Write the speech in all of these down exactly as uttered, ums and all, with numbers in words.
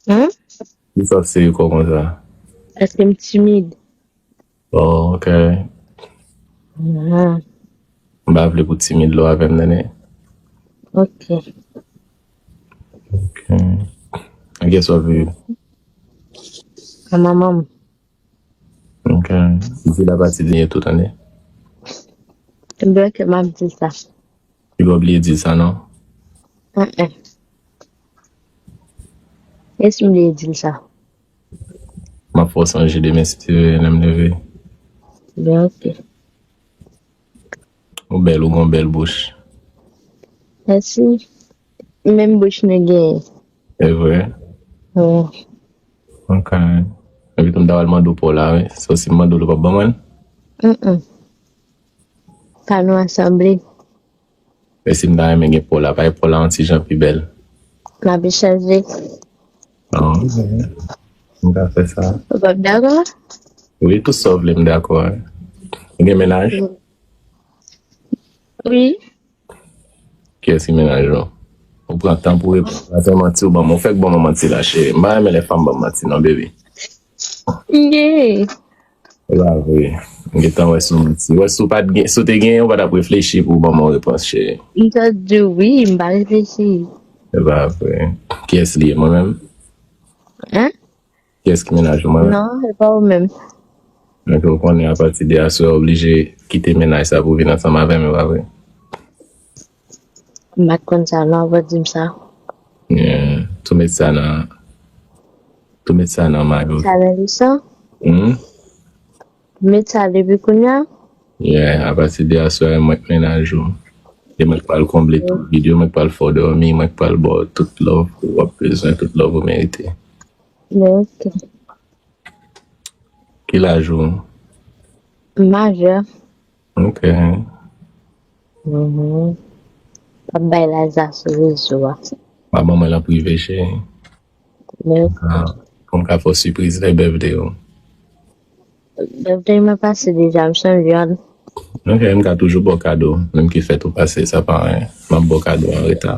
Hmm? Kisa w sere kò konsa? Paske m timid. Oh, ok. M pa vle pou timid lè w avè m, tande. Ok. Ok. Ak kiyès w ap viv? A manman m. Ok. Di l apati de tou, tande. Ebyen, ok, m ap di sa. Li pa bliye di sa, non? Mm-mm. E si m bliye di l sa? M ap fè w sonje demen si Dye vle lè m leve. Ebyen, ok. Ou bèl, ou gon bèl bouch. Mèsi. Menm bouch nou genyen. E vre? Wi. Ok. Epi tou m ta pral mande w pa w la, wi. So si m mande w l, ou p ap ban mwen l? Mm-mm. Pa nou ansanble. E si m ta renmen gen pa w la, pa w la yon ti jan pi bèl? M ap chanje. Ah, ok. M ka fè sa. Ou p ap dakò? Wi, tout sa w vle, m dakò. Ou gen mennaj? Wi. Kiyès ki mennaj ou? Ou pran tan pou reponn. La se manti ou ban mwen. Ou fèk ban mwen manti la, cheri. M pa renmen lè fanm ban m manti, non, baby. M genyen. E pa vre. M gentan wè sou manti. Wè, si w pa t gen, si w te genyen, ou pa t ap reflechi pou w ban mwen repons, cheri. M t ap di w wi, m pa reflechi. E pa vre. Kiyès li ye, mwen menm? Hein? Kiyès ki mennaj ou, mwen menm? Non, e pa ou menm. Donk, ou konnen apati de aswè, ou oblije kite mennaj sa pou vin ansanm avè m, e pa vre? M pa t konn sa, non, avan w di m sa. Yeah. Tou met sa nan, tou met sa nan mayo. Sa nan leson? Hmm? Met sa depi kounye a? Yeah, apati de aswè, mwen k mennaj ou. E mwen k pral konble tout vid yo, mwen k pral fè w dòmi, mwen k pral ba w tout love ou ap bezwen, tout love ou merite. Ebyen, ok. Ki laj ou? M majè. Ok. Mhm. P ap bay laj la sou rezo a. Pa ban mwen l an prive, cheri. Ebyen, Ah, pou m ka fè w sipriz lè birthday ou. Birthday mwen pase deja, m sonje an. Ok, m ka toujou ba w kado, menm ke fèt ou pase, sa pa anyen. M ap ba w kado an reta.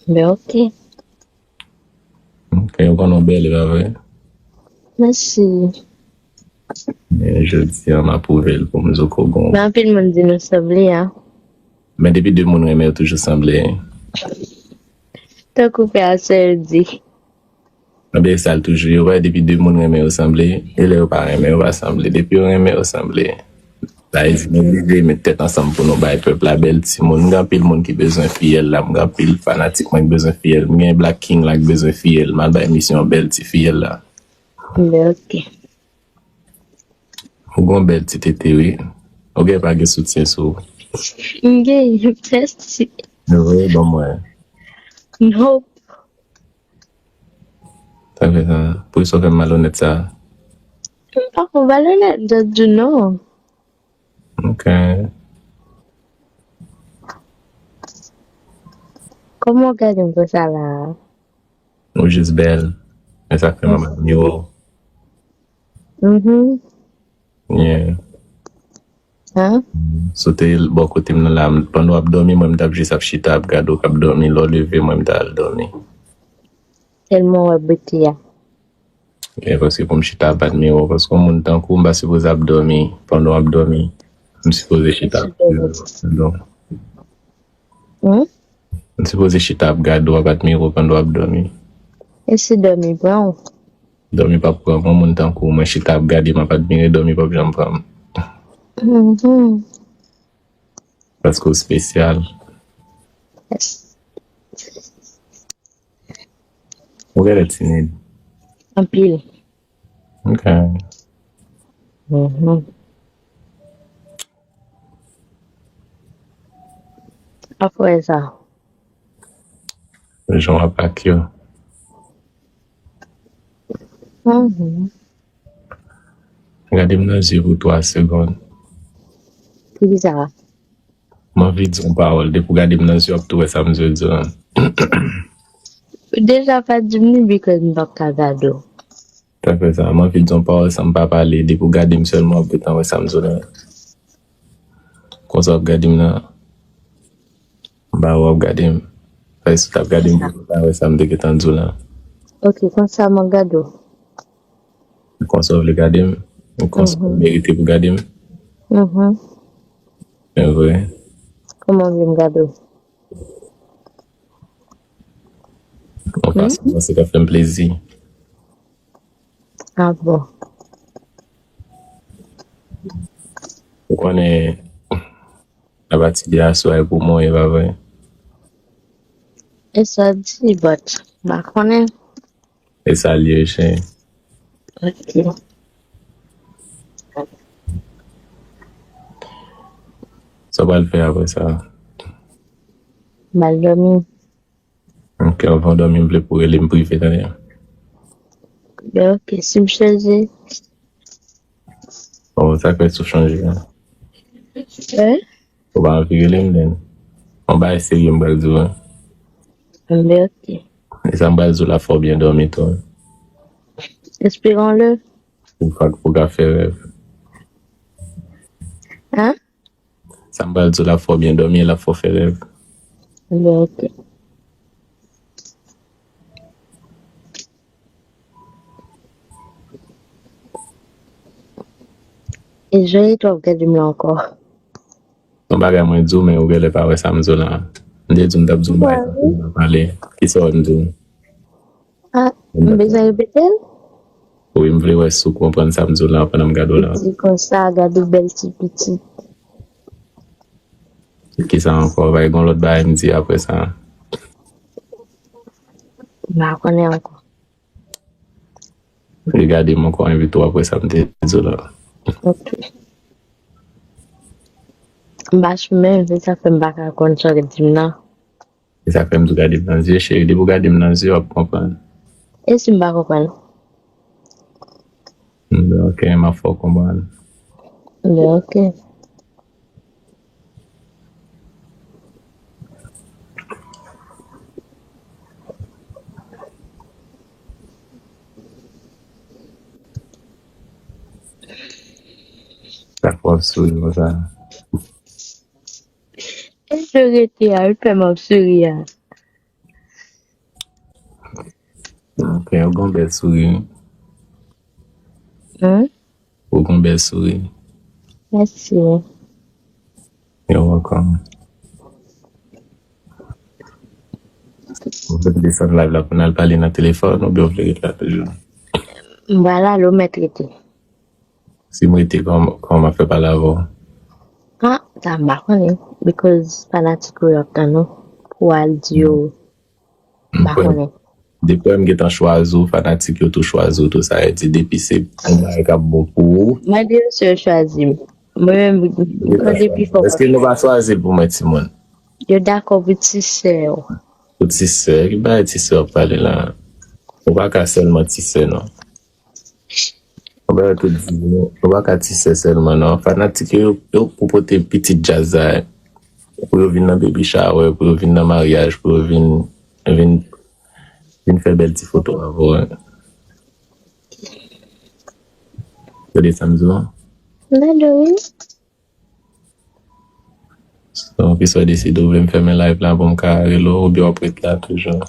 Ebyen, ok. Ok, ou konnen w bèl, e pa vre? Mèsi. Men jodi a, m apwouve l pou m di w ke w gon. Men anpil moun di nou sanble, a. Men depi de moun renmen, yo toujou sanble. Tankou frè a sè yo di. Ebyen, sa l toujou ye, wè, depi de moun renmen yo sanble, e lè yo pa renmen yo pa sanble. Depi yo renmen yo sanble. Sa vle di, nou oblije met tèt ansanm pou nou bay pèp la bèl timoun. M gen anpil moun ki bezwen fiyèl la, m gen anpil fanatik mwen ki bezwen fiyèl. M gen Black King la ki bezwen fiyèl. M al bay misye yon bèl ti fiyèl la. Ebyen, ok. Ou gon bèl ti tete, wi. Ou gen pa gen soutyen sou ou? M genyen, mèsi. Nou voye ban mwen. Nope. Sa fè sa. Poukisa w fè m malonèt sa? M pa konn malonèt, just di non. Ok. Kòman w gade m konsa la? Ou jis bèl. E sa k fè m ap admire w. Mhm. Yeah. Hein? Si w te bò kote m nan la, m- pandan w ap dòmi, mwen m t ap jis ap chita ap gade w k ap dòmi. Lè w leve, mwen m ta al dòmi. Tèlman w wè bote a. E paske pou m chita ap admire w, paske yon moun tankou w, m pa sipoze ap dòmi pandan w ap dòmi. M sipoze chita ap gade w pandan w- Hmm? M sipoze chita ap gade w, ap admire w pandan w ap dòmi. E si dòmi pran w? Dòmi p ap pran m, yon moun tankou w, mwen chita ap gade, m ap admire, dòmi p ap janm pran m. Mhm. Paske w espesyal. Yes. Ou genlè timid. Anpil. Ok. Mhm. Apre sa. Jan w ap ak yo. Mhm. Gade m nan zye pou twa segonn. Poukisa? M anvi di yon pawòl, depi w gade m nan zye, w ap tou wè sa m vle di w lan. Ou deja pa di m li, because m p ap ka gade w. Sa fè sa, m anvi di yon pawòl san m pa pale, depi w gade m sèlman, w ap gentan wè sa m di w lan. Konsa w ap gade m nan, m pa wè w ap gade m. Fè si w t ap gade m, w ta wè sa m te gentan di w lan. Ok, konsa mwen gade w. Konsa w vle gade m? Ou konsa w merite pou gade m? Mhm. E vre? Kòman w vle m gade w? Yon fason, se ka fè m plezi. Ah bon. Ou konnen, apati de aswè pou mwen, e pa vre? E sa di, but, m pa konnen. E sa l ye, cheri. Ok. Sa w pral fè apre sa? M al dòmi. Ok, anvan w dòmi, m vle pou w rele m prive, tande? Ben ok, si m chanje. Bon, sa k fè si w chanje a? Hein? Ou pa anvi rele m, then. Yon bagay serye m pral di w, hein. Ben ok. E sa m pral di w la, fò w byen dòmi tou, hein. Espérons-le. Pou w ka, pou w ka fè rèv. Hein? Sa m pral di w la, fò w byen dòmi, e la fò w fè rèv. Ben ok. E jan w ap gade m la ankò. Yon bagay mwen di w, men ou genlè pa wè sa m di w la. M te di w m t ap di w yon bagay, m pa pale. Kisa w di w? Ah, m bezwen repete l? Wi, m vle wè si w konprann sa m di w la pandan m gade w la. Di konsa, gade bèl ti pitit. Kisa ankò? Pa gen yon lòt bagay m di apre sa? M pa konnen ankò. Regade m ankò, envite w apre sa m te di w la. Ok. M pa sou men, se sa fè m pa ka konn sa w di m nan. E sa fè m tou gade m nan zye, cheri. Depi w gade m nan zye, w ap konprann. E si m pa konprann? M di, ok, m ap fè w konprann. M di, ok. Sa fè w ap souri konsa? E jan w rete a, wi, fè m ap souri a. Ok, ou gon bèl souri. Hein? Ou gon bèl souri. Mèsi. You're welcome. Ou vle desann live la pou n al pale nan telefòn oubyen ou vle ret la toujou? M pral ale, ou mèt rete. Si m rete, kòman, kòman m ap fè pale avè w? Ah, sa m pa konnen. Because fanatik ou yo ap tann ou pou w al di yo. M pa konnen. Depi m gentan chwazi w, fanatik yo tou chwazi w tou. Sa vle di, depi se yon bagay k ap bon pou ou. Mande yo si yo chwazi m. Mwen menm, mwen depi fò. Èske nou pa chwazi l pou mwen, timoun? Yo dakò pou ti sè w. Pou ti sè? Ki bagay ti sè w ap pale la? Ou pa ka sèlman ti sè, non. Ou pa ka tout di, ou pa ka ti sè sèlman, non. Fanatik yo, yo pou pote pitit djaz la, pou yo vin nan baby shower, pou yo vin nan maryaj, pou yo vin, vin, vin fè bèl ti foto avè w. Tande sa m di w? M tande w, wi. So, kisa w deside, ou vle m fèmen live la pou m ka rele w, oubyen w ap ret la toujou?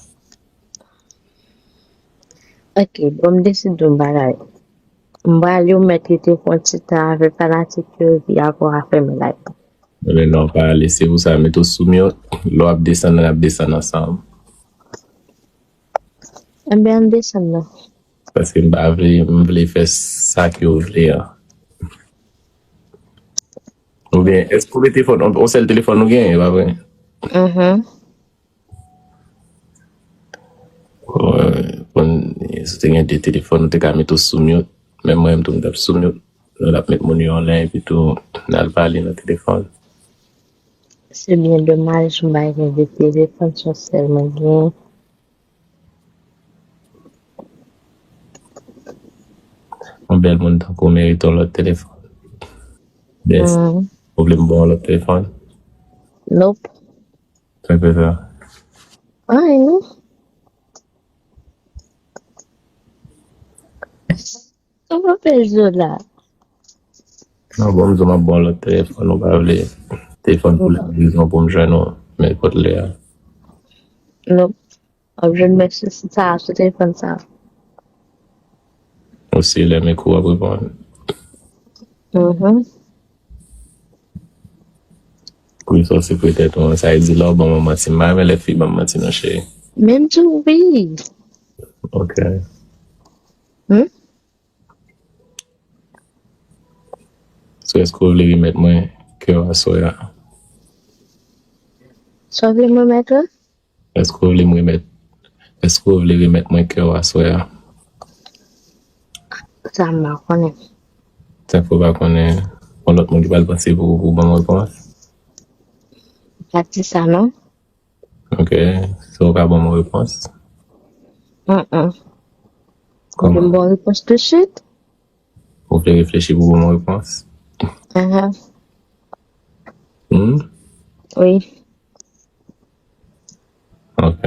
Ok, bon, m deside yon bagay. M prale, ou mèt rete fè yon ti tan avèk fanatik yo, epi apre w a fèmen live la. Men non, pa ale, se pou sa, mete w sou mute. Lè w ap desann, n ap desann ansanm. Enben, ann desann non. Paske m pa vle, m vle fè sa ke w vle a. Oubyen, èske w gen telefòn, yon sèl telefòn ou genyen, e pa vre? Mhm. Bon, si w te gen de telefòn, ou te ka mete w sou mute. Men mwen menm tou, m t ap sou mute. Nou t ap met moun yo anlè, epi tou, n al pale nan telefòn. Se byen domaj, m pa gen de telefòn, se yon sèl mwen genyen. Yon bèl moun tankou w merite yon lòt telefòn. Best. Mhm. Ou vle m ba w yon lòt telefòn? Nope. Sa k fè sa? Ay, non. Sa pa fè zo la. Non, bon, m di w m ap ba w lòt telefòn, ou pa vle. Telefòn pou lòt rezon pou m jwenn ou, nenpòt lè a. Nope. W ap jwenn mèsi sa sou telefòn sa. Ou si lè m ekri w ap reponn. Mhm. Wi, sa se petèt ou. Sa vle di lè w ban mwen manti. M pa renmen lè fi ban m manti non, cheri. Menm tou, wi. Ok. Hmm? So, èske w vle remèt mwen kè w aswè a? Sa w vle mwen mèt la? Èske w vle m remèt Èske w vle remèt mwen kè w aswè a? Sa m pa konnen. Sa fè w pa konnen yon lòt moun ki pral panse pou ou pou ban m repons? Pa di sa non. Ok. So w pa ban m repons? Mm-mm. Kòman? Ou vle m ba w repons tousuit? Ou vle reflechi pou ban m repons? Aha. Hmm? Wi. Ok.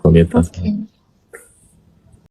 Konbyen tan sa? Ok.